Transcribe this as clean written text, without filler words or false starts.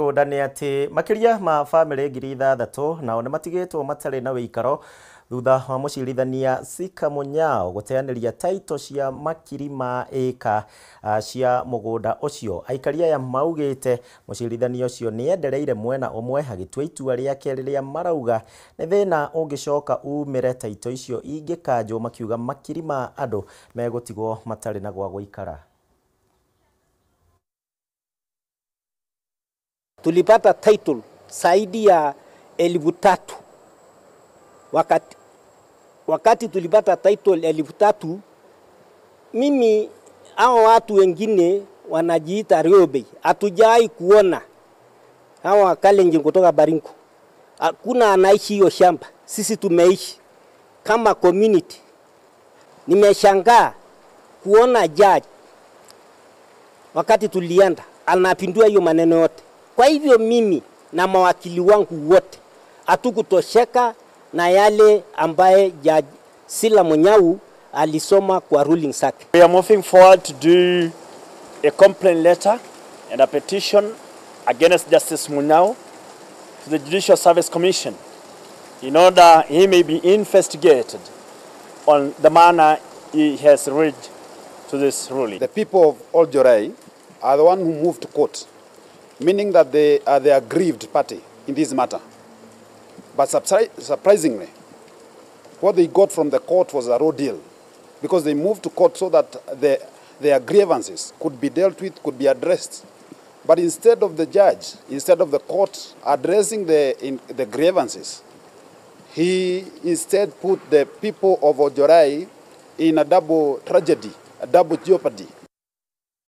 Nda nĩ atĩ makĩria ma bamĩrĩ 6,000 nao nĩ matigĩtwo matarĩ na wĩikaro thutha wa mũcirithania Sika Munyao gũteanĩria taito cia makiri ma ĩka cia mũgũnda ũcio. Aikari aya maugĩte mũcirithania ũcio nĩ endereire mwena ũmwe agĩtua itua rĩake rĩrĩa marauga nĩ thĩna ũngĩcoka umĩre taito icio ingĩkanjwo, makiuga makiri ma andũ megũtigwo matarĩ na gwa gũikara. Tulipata title zaidi ya 3,000. Wakati tulipata title 3,000, mimi hao watu wengine wanajiita Riobe, hatujai kuona hawa Kalenjin kutoka Baringo. Hakuna anaishi hiyo shamba, sisi tumeishi kama community. Nimeshangaa kuona judge wakati tulienda anapindua hiyo maneno yote. Kwa hivyo mimi na mawakili wangu wote hatukutosheka na yale ambaye Judge Sila Munyao alisoma kwa ruling zake. We are moving forward to do a complaint letter and a petition against Justice Munyao to the Judicial Service Commission in order he may be investigated on the manner he has reached to this ruling. The people of Oljorai are the one who moved to court, meaning that they are the aggrieved party in this matter. But surprisingly, what they got from the court was a raw deal, because they moved to court so that their grievances could be dealt with, could be addressed. But instead of the judge, instead of the court addressing the grievances, he instead put the people of Oljorai in a double tragedy, a double jeopardy.